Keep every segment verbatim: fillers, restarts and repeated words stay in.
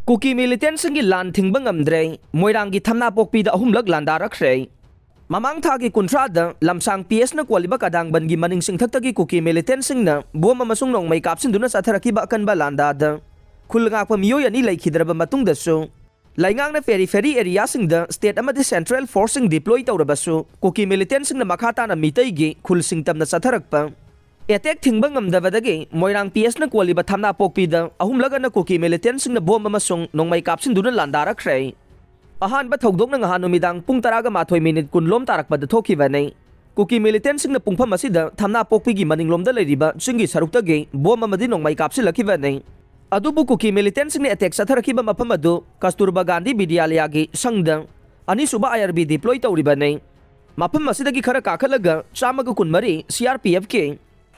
ꯀꯨꯀꯤ ꯃꯤꯂꯤꯇꯦꯟꯁꯤꯡꯒꯤ ꯂꯥꯟ ꯊꯤꯡꯕ ꯉꯝꯗ꯭ꯔꯦ꯫ ꯃꯣꯏꯔꯥꯡꯒꯤ ꯊꯝꯅꯥꯄꯣꯛꯄꯤꯗ ꯑꯍꯨꯝꯂꯛ ꯂꯥꯟꯗꯥꯔꯛꯈ꯭ꯔꯦ꯫ ꯃꯃꯥꯡ ꯊꯥꯒꯤ ꯀꯨꯟꯊ꯭ꯔꯥꯗ ꯂꯝꯁꯥꯡ ꯄꯤ ꯑꯦꯁꯅ ꯀꯣꯜꯂꯤꯕ ꯀꯗꯥꯡꯕꯟꯒꯤ ꯃꯅꯤꯡ ꯆꯤꯡꯊꯛꯇꯒꯤ ꯀꯨꯀꯤ ꯃꯤꯂꯤꯇꯦꯟꯁꯤꯡꯅ ꯕꯣꯝ ꯑꯃꯁꯨꯡ ꯅꯣꯡꯃꯩ ꯀꯥꯞꯁꯤꯟꯗꯨꯅ ꯆꯠꯊꯔꯛꯈꯤꯕ ꯑꯀꯟꯕ ꯂꯥꯟꯗꯥꯗ ꯈꯨꯜ ꯉꯥꯛꯄ ꯃꯤꯑꯣꯏ ꯑꯅꯤ ꯂꯩꯈꯤꯗ꯭ꯔꯕ ꯃꯇꯨꯡꯗꯁꯨ, ꯂꯩꯉꯥꯛꯅ ꯄꯦꯔꯤꯐꯦꯔꯤ ꯑꯦꯔꯤꯌꯥꯁꯤꯡꯗ ꯁ꯭ꯇꯦꯠ ꯑꯃꯗꯤ ꯁꯦꯟꯇ꯭ꯔꯦꯜ ꯐꯣꯔꯁꯁꯤꯡ ꯗꯤꯄ꯭ꯂꯣꯏ ꯇꯧꯔꯕꯁꯨ, ꯀꯨꯀꯤ ꯃꯤꯂꯤꯇꯦꯟꯁꯤꯡꯅ ꯃꯈꯥ ꯇꯥꯅ ꯃꯤꯇꯩꯒꯤ ꯈꯨꯜꯁꯤꯡ ꯇꯝꯅ ꯆꯠꯊꯔꯛꯄ ꯑꯦꯇꯦꯛ ꯊꯤꯡꯕ ꯉꯝꯗꯕꯗꯒꯤ ꯃꯣꯏꯔꯥꯡ ꯄꯤ ꯑꯦꯁꯅ ꯀꯣꯜꯂꯤꯕ ꯊꯝꯅꯥꯄꯣꯛꯄꯤꯗ ꯑꯍꯨꯝꯂꯛ ꯍꯟꯅ ꯀꯨꯀꯤ ꯃꯤꯂꯤꯇꯦꯟꯁꯤꯡꯅ ꯕꯣꯝ ꯑꯃꯁꯨꯡ ꯅꯣꯡꯃꯩ ꯀꯥꯞꯁꯤꯟꯗꯨꯅ ꯂꯥꯟꯗꯥꯔꯛꯈ꯭ꯔꯦ꯫ ꯑꯍꯥꯟꯕ ꯊꯧꯗꯣꯛꯅ ꯉꯍꯥꯟ ꯅꯨꯃꯤꯗꯥꯡ ꯄꯨꯡ ꯇꯔꯥꯒ ꯃꯥꯊꯣꯏ ꯃꯤꯅꯤꯠ ꯀꯨꯟꯂꯣꯝ ꯇꯥꯔꯛꯄꯗ ꯊꯣꯛꯈꯤꯕꯅꯤ꯫ ꯀꯨꯀꯤ ꯃꯤꯂꯤꯇꯦꯟꯁꯤꯡꯅ ꯄꯨꯡꯐꯝ ꯑꯁꯤꯗ ꯊꯝꯅꯥꯄꯣꯛꯄꯤꯒꯤ ꯃꯅꯤꯡꯂꯣꯝꯗ ꯂꯩꯔꯤꯕ ꯆꯤꯡꯒꯤ ꯁꯔꯨꯛꯇꯒꯤ ꯕꯣꯝ ꯑꯃꯗꯤ ꯅꯣꯡꯃꯩ ꯀꯥꯞꯁꯤꯜꯂꯛꯈꯤꯕꯅꯤ꯫ ꯑꯗꯨꯕꯨ ꯀꯨꯀꯤ ꯃꯤꯂꯤꯇꯦꯟꯁꯤꯡꯅ ꯑꯦꯇꯦꯛ ꯆꯠꯊꯔꯛꯈꯤꯕ ꯃꯐꯝ ꯑꯗꯨ ꯀꯁꯇꯨꯔꯕꯥ ꯒꯥꯟꯙꯤ ꯕꯤꯗ꯭ꯌꯥꯂꯌꯥꯒꯤ ꯁꯪꯗ ꯑꯅꯤꯁꯨꯕ ꯑꯥꯏ ꯑꯥꯔ ꯕꯤ ꯗꯤꯄ꯭ꯂꯣꯏ ꯇꯧꯔꯤꯕꯅꯤ꯫ ꯃꯐꯝ ꯑꯁꯤꯗꯒꯤ ꯈꯔ ꯀꯥꯈꯠꯂꯒ ꯆꯥꯝꯃꯒ ꯀꯨꯟꯃꯔꯤ ꯁꯤ ꯑꯥꯔ ꯄꯤ ꯑꯦꯐꯀꯤ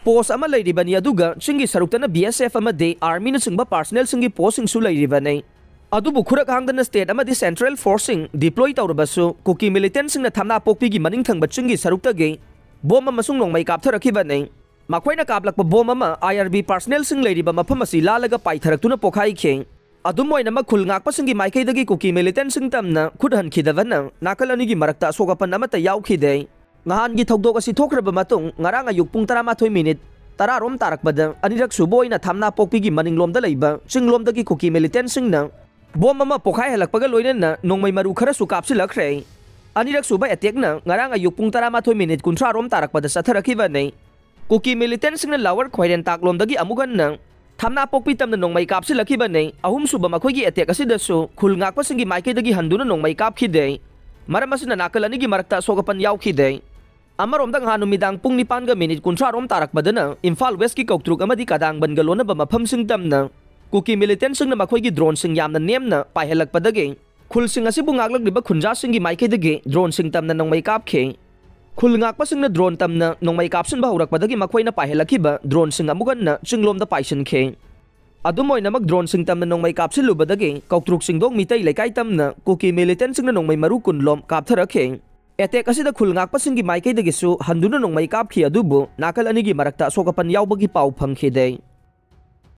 ꯄꯣꯁ ꯑꯃ ꯂꯩꯔꯤꯕꯅꯤ, ꯑꯗꯨꯒ ꯆꯤꯡꯒꯤ ꯁꯔꯨꯛꯇꯅ ꯕꯤ ꯑꯦꯁ ꯑꯦꯐ ꯑꯃꯗꯤ ꯑꯥꯔꯃꯤꯅꯆꯤꯡꯕ ꯄꯥꯔꯁꯅꯦꯜꯁꯤꯡꯒꯤ ꯄꯣꯁꯁꯤꯡꯁꯨ ꯂꯩꯔꯤꯕꯅꯤ꯫ ꯑꯗꯨꯕꯨ ꯈꯨꯔꯛ ꯍꯥꯡꯗꯅ ꯁ꯭ꯇꯦꯠ ꯑꯃꯗꯤ ꯁꯦꯟꯇ꯭ꯔꯦꯜ ꯐꯣꯔꯁꯁꯤꯡ ꯗꯤꯄ꯭ꯂꯣꯏ ꯇꯧꯔꯕꯁꯨ, ꯀꯨꯀꯤ ꯃꯤꯂꯤꯇꯦꯟꯁꯤꯡꯅ ꯊꯝꯅꯥꯄꯣꯛꯄꯤꯒꯤ ꯃꯅꯤꯡ ꯊꯪꯕ ꯆꯤꯡꯒꯤ ꯁꯔꯨꯛꯇꯒꯤ ꯕꯣꯝ ꯑꯃꯁꯨꯡ ꯅꯣꯡꯃꯩ ꯀꯥꯞꯊꯔꯛꯈꯤꯕꯅꯤ꯫ ꯃꯈꯣꯏꯅ ꯀꯥꯞꯂꯛꯄ ꯕꯣꯝ ꯑꯃ ꯑꯥꯏ ꯑꯥꯔ ꯕꯤ ꯄꯥꯔꯁꯅꯦꯜꯁꯤꯡ ꯂꯩꯔꯤꯕ ꯃꯐꯝ ꯑꯁꯤ ꯂꯥꯜꯂꯒ ꯄꯥꯏꯊꯔꯛꯇꯨꯅ ꯄꯣꯈꯥꯏꯈꯤ꯫ ꯑꯗꯨꯝ ꯑꯣꯏꯅꯃꯛ, ꯈꯨꯜ ꯉꯥꯛꯄꯁꯤꯡꯒꯤ ꯃꯥꯏꯀꯩꯗꯒꯤ ꯀꯨꯀꯤ ꯃꯤꯂꯤꯇꯦꯟꯁꯤꯡ ꯇꯝꯅ ꯈꯨꯠ ꯍꯟꯈꯤꯗꯕꯅ ꯅꯥꯀꯜ ꯑꯅꯤꯒꯤ ꯃꯔꯛꯇ ꯑꯁꯣꯛ ꯑꯄꯟ ꯑꯃꯠꯇ ꯌꯥꯎꯈꯤꯗꯦ꯫ ꯅꯍꯥꯟꯒꯤ ꯊꯧꯗꯣꯛ ꯑꯁꯤ ꯊꯣꯛꯈ꯭ꯔꯕ ꯃꯇꯨꯡ, ꯉꯔꯥꯡ ꯑꯌꯨꯛ ꯄꯨꯡ ꯇꯔꯥꯃꯥꯊꯣꯏ ꯃꯤꯅꯤꯠ ꯇꯔꯥ ꯔꯣꯝ ꯇꯥꯔꯛꯄꯗ ꯑꯅꯤꯔꯛ ꯁꯨꯕ ꯑꯣꯏꯅ ꯊꯝꯅꯥꯄꯣꯛꯄꯤꯒꯤ ꯃꯅꯤꯡꯂꯣꯝꯗ ꯂꯩꯕ ꯆꯤꯡꯂꯣꯝꯗꯒꯤ ꯀꯨꯀꯤ ꯃꯤꯂꯤꯇꯦꯟꯁꯤꯡꯅ ꯕꯣꯝ ꯑꯃ ꯄꯣꯈꯥꯏꯍꯜꯂꯛꯄꯒ ꯂꯣꯏꯅꯅ ꯅꯣꯡꯃꯩ ꯃꯔꯨ ꯈꯔꯁꯨ ꯀꯥꯞꯁꯤꯜꯂꯛꯈ꯭ꯔꯦ꯫ ꯑꯅꯤꯔꯛ ꯁꯨꯕ ꯑꯦꯇꯦꯛꯅ ꯉꯔꯥꯡ ꯑꯌꯨꯛ ꯄꯨꯡ ꯇꯔꯥꯃꯥꯊꯣꯏ ꯃꯤꯅꯤꯠ ꯀꯨꯟꯊ꯭ꯔꯥ ꯔꯣꯝ ꯇꯥꯔꯛꯄꯗ ꯆꯠꯊꯔꯛꯈꯤꯕꯅꯤ꯫ ꯀꯨꯀꯤ ꯃꯤꯂꯤꯇꯦꯟꯁꯤꯡꯅ ꯂꯋꯔ ꯈ꯭ꯋꯥꯏꯔꯦꯟꯇꯥꯛꯂꯣꯝꯗꯒꯤ ꯑꯃꯨꯛ ꯍꯟꯅ ꯊꯝꯅꯥꯄꯣꯛꯄꯤ ꯇꯝꯅ ꯅꯣꯡꯃꯩ ꯀꯥꯞꯁꯤꯜꯂꯛꯈꯤꯕꯅꯤ꯫ ꯑꯍꯨꯝꯁꯨꯕ ꯃꯈꯣꯏꯒꯤ ꯑꯦꯇꯦꯛ ꯑꯁꯤꯗꯁꯨ ꯈꯨꯜ ꯉꯥꯛꯄꯁꯤꯡꯒꯤ ꯃꯥꯏꯀꯩꯗꯒꯤ ꯍꯟꯗꯨꯅ ꯅꯣꯡꯃꯩ ꯀꯥꯞꯈꯤꯗꯦ꯫ ꯃꯔꯝ ꯑꯁꯤꯅ ꯅꯥꯀꯜ ꯑꯅꯤꯒꯤ ꯃꯔꯛꯇ ꯑꯁꯣꯛ ꯑꯄꯟ ꯌꯥꯎꯈꯤꯗꯦ꯫ ꯑꯃꯔꯣꯝꯗ, ꯉꯍꯥꯟ ꯅꯨꯃꯤꯗꯥꯡ ꯄꯨꯡ ꯅꯤꯄꯥꯟꯒ ꯃꯤꯅꯤꯠ ꯀꯨꯟꯊ꯭ꯔꯥ ꯔꯣꯝ ꯇꯥꯔꯛꯄꯗꯅ ꯏꯝꯐꯥꯜ ꯋꯦꯁꯀꯤ ꯀꯧꯇ꯭ꯔꯨꯛ ꯑꯃꯗꯤ ꯀꯗꯥꯡꯕꯟꯒ ꯂꯣꯟꯅꯕ ꯃꯐꯝꯁꯤꯡ ꯇꯝꯅ ꯀꯨꯀꯤ ꯃꯤꯂꯤꯇꯦꯟꯁꯤꯡꯅ ꯃꯈꯣꯏꯒꯤ ꯗ꯭ꯔꯣꯟꯁꯤꯡ ꯌꯥꯝꯅ ꯅꯦꯝꯅ ꯄꯥꯏꯍꯜꯂꯛꯄꯗꯒꯤ ꯈꯨꯜꯁꯤꯡ ꯑꯁꯤꯕꯨ ꯉꯥꯛꯂꯛꯂꯤꯕ ꯈꯨꯟꯖꯥꯁꯤꯡꯒꯤ ꯃꯥꯏꯀꯩꯗꯒꯤ ꯗ꯭ꯔꯣꯟꯁꯤꯡ ꯇꯝꯅ ꯅꯣꯡꯃꯩ ꯀꯥꯞꯈꯤ꯫ ꯈꯨꯜ ꯉꯥꯛꯄꯁꯤꯡꯅ ꯗ꯭ꯔꯣꯟ ꯇꯝꯅ ꯅꯣꯡꯃꯩ ꯀꯥꯞꯁꯤꯟꯕ ꯍꯧꯔꯛꯄꯗꯒꯤ ꯃꯈꯣꯏꯅ ꯄꯥꯏꯍꯜꯂꯛꯈꯤꯕ ꯗ꯭ꯔꯣꯟꯁꯤꯡ ꯑꯃꯨꯛ ꯍꯟꯅ ꯆꯤꯡꯂꯣꯝꯗ ꯄꯥꯏꯁꯤꯟꯈꯤ꯫ ꯑꯗꯨꯝ ꯑꯣꯏꯅꯃꯛ, ꯗ꯭ꯔꯣꯟꯁꯤꯡ ꯇꯝꯅ ꯅꯣꯡꯃꯩ ꯀꯥꯞꯁꯤꯜꯂꯨꯕꯗꯒꯤ ꯀꯧꯇ꯭ꯔꯨꯛ ꯆꯤꯡꯗꯣꯡ ꯃꯤꯇꯩ ꯂꯩꯀꯥꯏ ꯇꯝꯅ ꯀꯨꯀꯤ ꯃꯤꯂꯤꯇꯦꯟꯁꯤꯡꯅ ꯅꯣꯡꯃꯩ ꯃꯔꯨ ꯀꯨꯟ ꯂꯣꯝ ꯀꯥꯞꯊꯔꯛꯈꯤ꯫ ꯑꯦꯇꯦꯛ ꯑꯁꯤꯗ ꯈꯨꯜ ꯉꯥꯛꯄꯁꯤꯡꯒꯤ ꯃꯥꯏꯀꯩꯗꯒꯤꯁꯨ ꯍꯟꯗꯨꯅ ꯅꯣꯡꯃꯩ ꯀꯥꯞꯈꯤ, ꯑꯗꯨꯕꯨ ꯅꯥꯀꯜ ꯑꯅꯤꯒꯤ ꯃꯔꯛꯇ ꯑꯁꯣꯛ ꯑꯄꯟ ꯌꯥꯎꯕꯒꯤ ꯄꯥꯎ ꯐꯪꯈꯤꯗꯦ꯫